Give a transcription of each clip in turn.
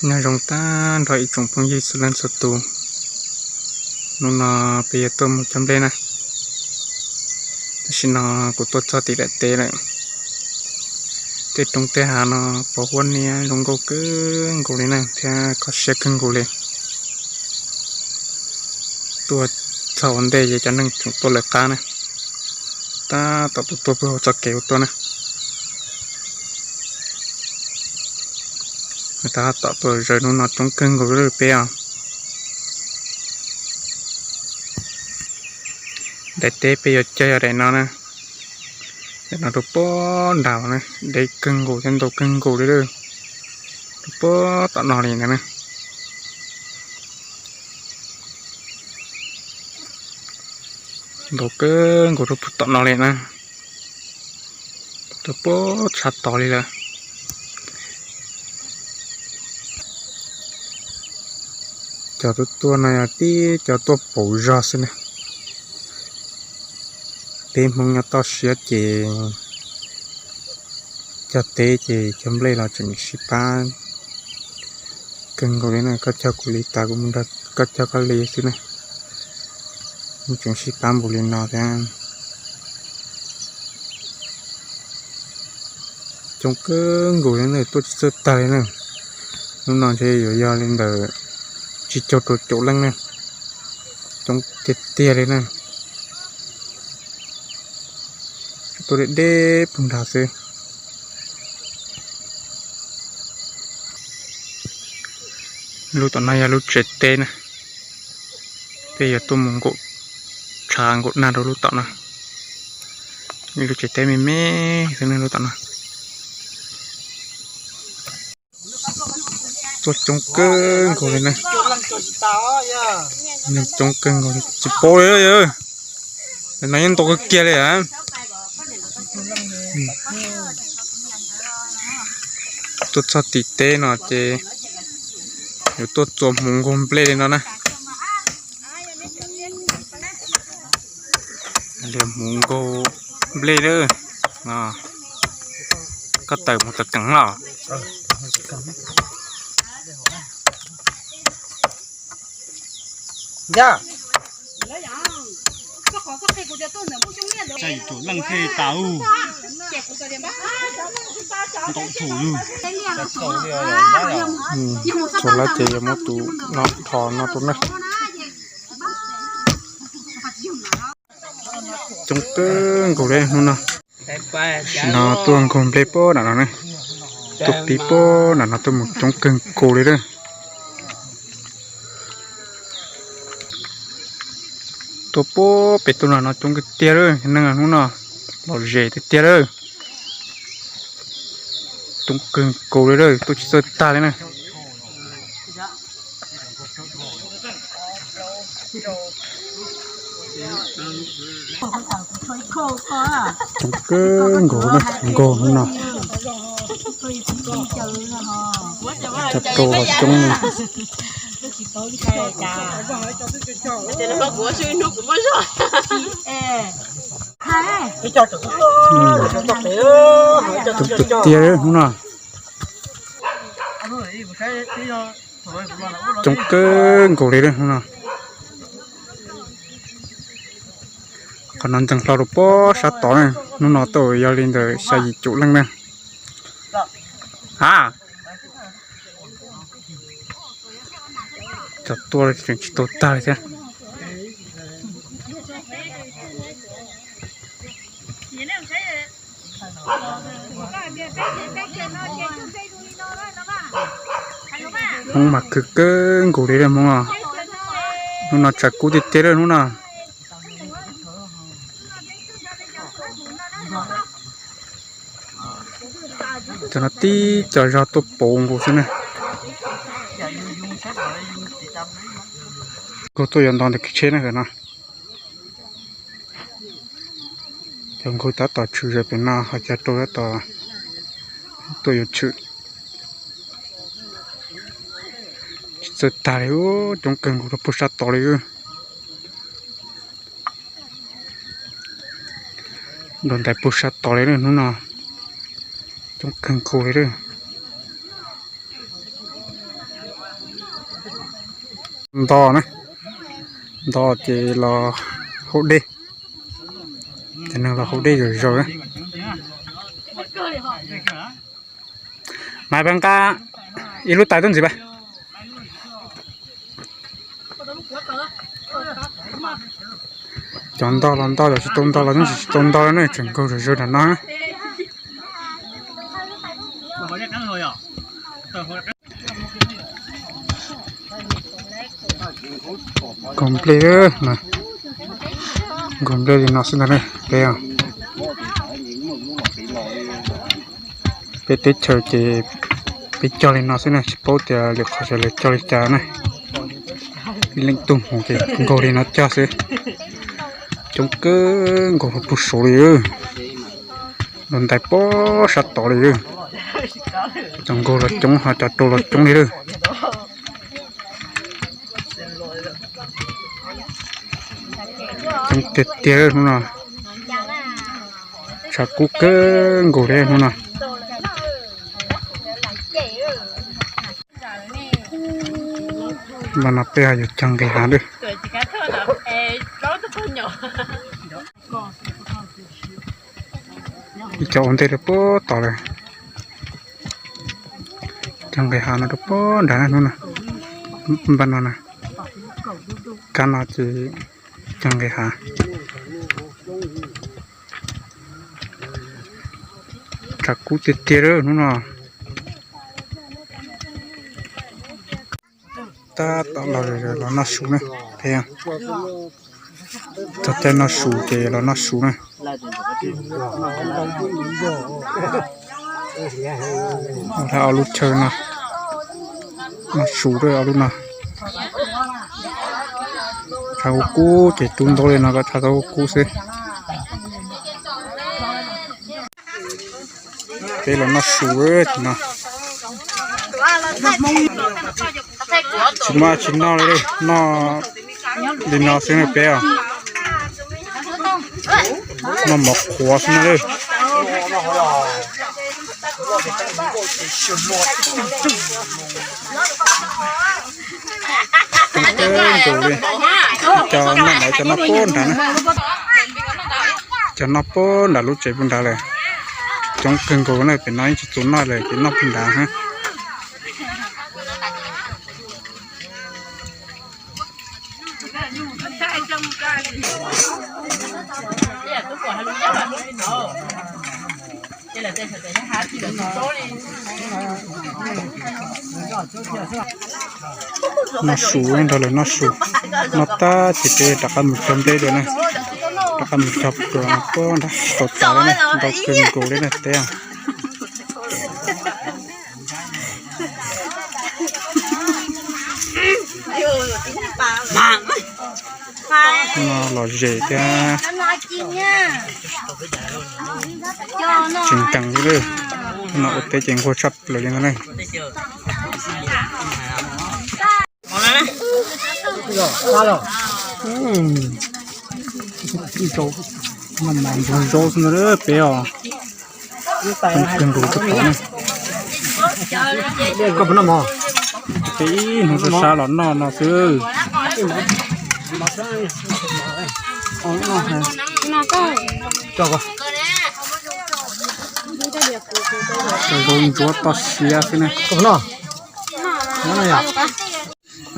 Nyob zoo tag nrho ib tsoom phooj ywg txhua leej txhua tus, hnub no peb yuav tuaj mus cog nplej na. Tam sim no kuv tuaj txog tim daim teb lawm. Tej roob tej hav no pos huab niab zoo nkauj kawg nkaus li na thiab kho siab kawg nkaus li. Tuaj txog ua ntej ces cov neeg tseem tuaj lawv qab na. Tab tom tuaj tuaj puag hauv txoj kev ua tuaj na. Tab tom tuaj zaws hnub no coob kawg nkaus li peb os. Daim teb peb yuav cog yog daim no na. Daim no rau puag nrad na, deb kawg nkaus thiab ntau kawg nkaus li lawm. Rau puag tom no li ntawd na. Ntau kawg nkaus rau puag tom no li na. Rau puag tshab tod li lawm. Cov tuaj tuaj no yog tib cov tuaj pauv zog xwb na. Peb Hmoob nyob toj siab ces cog teb ces cog nplej los tseem sib pab kawg nkaus li na. Koj cog kuv li tas kuv mus nrog koj cog koj li xwb na. Tseem sib pab npaum li no thiab. Coob kawg nkaus li na, tuaj tsis txawj tag li na. Hnub no ntshe yuav yog li ntawm tsib caug rau caum leej na. Coob tiag tiag li na. Tuaj deb deb puag nrad xwb. Lub tom no yog lub tsev teb na. Peb yuav tuaj mus nkaum tshav nkaum nag rau lub tom no. Lub tsev teb me me xwb lub tom no. Tuaj coob kawg nkaus li na. Neeg coob kawg nkaus li tsis paub li. No yeej ntau kawg kiag li. Tuaj txog tim teb no ces yuav tuaj txua hmuv nkaug nplej li no na. Liam hmuv nkaug nplej lawm. Koj tawm mus tawm keev los. Txhua lab ces yuav muab tus no dhos no rau na. Coob kawg nkaus li hnub no. Tam sim no tuaj nkaug nplej puag nram no ne. Tuaj pib puag nram no tuaj mus coob kawg nkaus li lawm. Tuaj puag pem tuaj nram no coob kawg tiag lawm, neeg hnub no lom zem tiag tiag lawm. Coob kawg nkaus li lawm, tuaj tsis txawj tag li na. Coob kawg nkaus na, nkaug hnub no. Cov rau los coob na. Coob tiag tiag hnub no. Coob kawg nkaus li hnub no. Qhov no ntxeev hlo rau puag sab tod na, hnub no tau yog li ntawm xya yim caum leej na. A, cov tuaj tseem tsis tau tag li thiab. Hmoob mas khwv kawg nkaus li lawm Hmoob os. Hnub no tshav kub tiag tiag lawm hnub no. Cov no tib co zog tuaj pauv nkaus xwb na. Nkaug tuaj yuav nto ntawm kev tsheb na no. Cov nkaug tab tom tshwm zaws pem no ho cov rau tab tom tuaj yuav tshwm. Tsis txawj tag li, coob kawg nkaus rau puag sab tod li. Nrog ntais puag sab tod li hnub no, coob kawg nkaus li lawm. Nto na, nto ces los haus dej, cov neeg los haus dej zom zaws na. Mas peb nqa ib lub tais tuaj ntxiv pab. Cov ntog los ntog, cov tsis tau ntog los yeej tsis tsis tau ntog na, tseem nkaug zom zaws nram no. Nkaug nplej, nkaug nplej li no xwb ntag peb. Peb teb chaws ces peb cog li no xwb na, tsis paub tias lwm qhov sawv daws cog li cas na. Ib leej tug mus ces nkaug li no cog xwb. Coob kawg nkaus rau pug saud li, los ntais pob sab tod li. Cov nkaug los coob ho cov rau los coob li lawm. Coob tiag tiag hnub no. Tshav kub kawg nkaus li hnub no. Npaj no peb ho yuav cog nqis hav lawm. Ib co ua ntej rau puag tod lawm. Cog nqis hav no rau puag nrad na hnub no. Npaj no na, kab no ces cog nqis hav. Tshav kub tiag tiag lawm hnub no. Tab tom los, los noj su na, peb txog caij noj su ces los noj su na. Ua ob lub chaw no, noj su ob lub no. Tshav kub kub ces rub ntaub li no kom tshav tau kub kub xwb. Peb los noj su no. Tsis muaj tsis noj li, noj li no xwb na peb os. Noj mov qhuav xwb na. Coob kawg nkaus li. Cov noj no cov noj puag nrad na. Cov noj puag nram lub tsev puag nrad lawm. Coob kawg nkaus na, pem no yeej tsis txaus noj lawm ces noj puag nrad na. Noj su nrog lawv noj su, noj tag ces peb rov qab mus cog nplej dua na. Rov qab mus cog pluas puag nrad, tau tas li na, ntau kawg nkaus li na teb. No lom zem thiab tsis nkees li. No ua teb ces nquag tshaj plaws li ntag na. Ntsuag zaub xwb ntag peb os. Kawg nkaus tshaj plaws na. Peb ib hnub sab sab los noj no xwb. Nkaus ntsuab toj siab xwb na.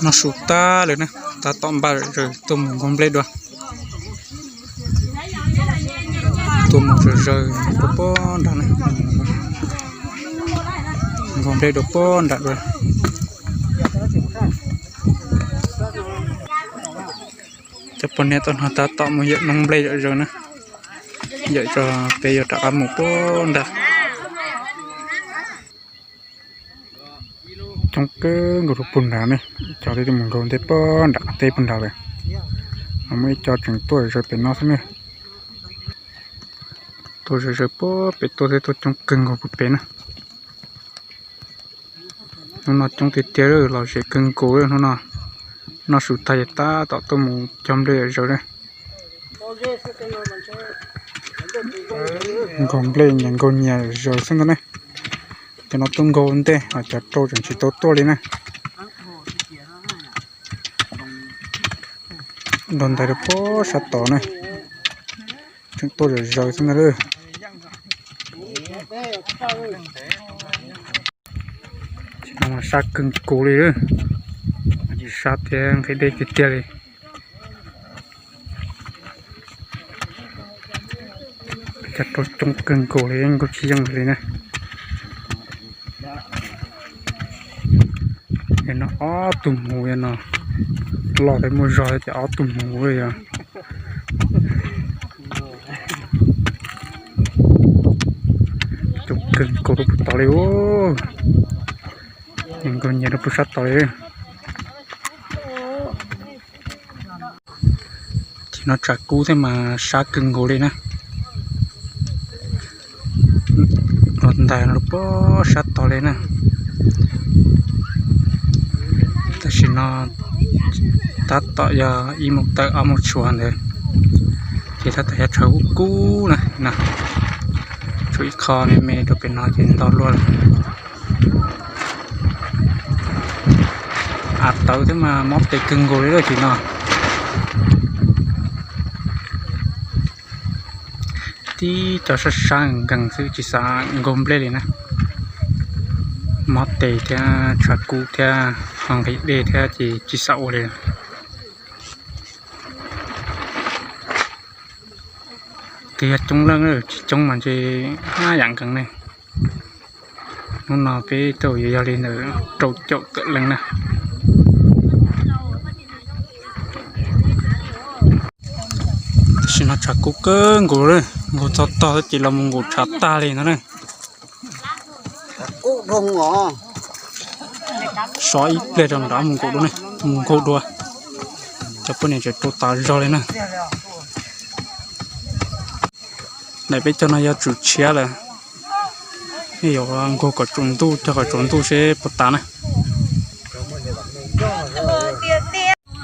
Noj su tag lawm na, tab tom npaj zom zaws tuaj mus nkaug nplej dua. Tuaj mus zom zaws rau puag nrad na, nkaug nplej dua puag nrad dua. Cov poj niam tau no tab tom mus yawm noob nplej zom zaws na, yawm tso peb yuav rov qab mus puag nrad. Coob kawg nkaus rau puag nrad ne, cov twb mus nkaug ntej puag nram qab teb puag nrad lawm. Ho muaj ib co tseem tuaj zom zaws pem no xwb ne. Tuaj zom zaws puag pem tuaj thiab, tuaj coob kawg nkaus puag pem na. Hnub no coob tiag tiag, lom zem kawg nkaus hnub no. Noj su tag ces tab tom tuaj mus cog nplej zom zaws na. Nkaug nplej nyias nkaug nyias zom zaws xwb ntag ne. Cov no tuaj nkaug ntej, cov rau tseem tsis tau tuaj li na. Nrog ntais rau puag sab tod na, tseem tuaj zom zaws xwb ntag lawm. Sab kawg nkaus li, sab thiab nqhis dej tiag tiag li. Cov rau coob kawg nkaus li, yeej nkaug tsis yeej li na. Yog no ob tug hmuv, yog no loj thiab muaj zog ces ob tug hmuv yog coob kawg nkaus rau puag tod li. Nkaug nyias rau puag sab tod li. Ces no tshav kub thiab mas sab kawg nkaus li na. Los ntais no rau puag sab tod li na. Tam sim no tab tom yog ib moos tawm ob moos tshuav ntawd, ces tab tom yog tshav kub kub na. Tshuav ib qho me me rau pem no ces nto luaj lawm. Av tawv thiab mas mob tes kawg nkaus li lawm tim no. Tib co sab sab nkees xwb tsis xav nkaug nplej li na. Mob tes thiab tshav kub thiab ho nqhis dej thiab ces tsis xav ua li. Twb yog coob leej tsis coob mas ntshe haj yam nkees ne. Hnub no peb tau yuav yog li ntawm rau caum tawm leej na. Tam sim no tshav kub kawg nkaus, nkaug txog tog ces los mus nkaum tshav tag li no na. So ib pliag rau nrad mus nkaum dua, mus nkaum dua. Cov poj niam tseem rau tas zog li na. Daim peb caug no yog tsum tshiab lawm. Nej yuav nkaug kom tsaus ntuj, cog kom tsaus ntuj seb puas tas na.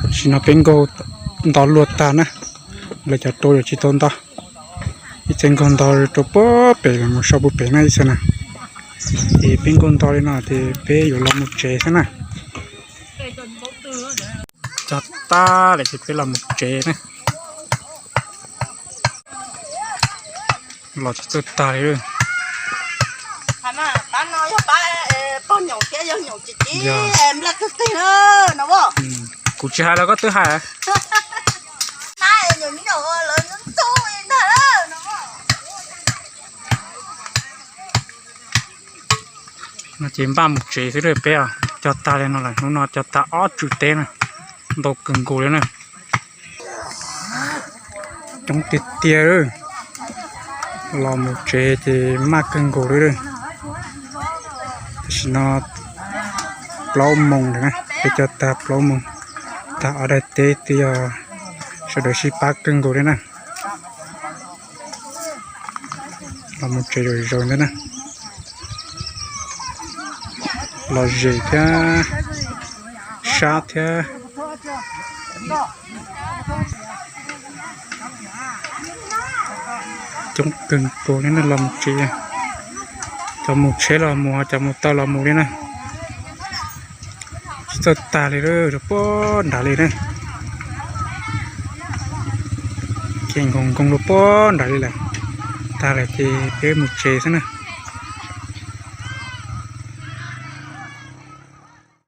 Tam sim no peb nkaug nto luaj tag na, lawv cov rau yuav tsis tau nto. Ib txhia nkaug nto rau puag pem los mus so puag pem na ib txhia na. Ces peb nkaug nto li no ces peb yuav los mus tsev xwb na. Cog tag lawm ces peb los mus tsev na. Los tsis txawj tag li. Kuv tsis hais los koj twb hais. No ces npaj mus tsev xwb lawm peb os. Cog tag li no lawm, hnub no cog tag ob tswm teb na, ntau kawg nkaus li na. Coob tiag tiag, los mus tsev ces maj kawg nkaus li. Tam sim no plaub moos lawm na, peb cog tag plaub moos, tag ob daim teb twb yog sawv daws sib pab kawg nkaus li na. Los mus tsev zom zaws ntawd na. Los zem thiab, sab thiab. Coob kawg nkaus li na, los mus tsev. Cov mus tsheb los mus, cov mus taw los mus li na. Tsis txawj tag li, rau puag nrad li na. Ces nkoos nkoos rau puag nrad li lawm. Tag lawm ces peb mus tsev xwb na.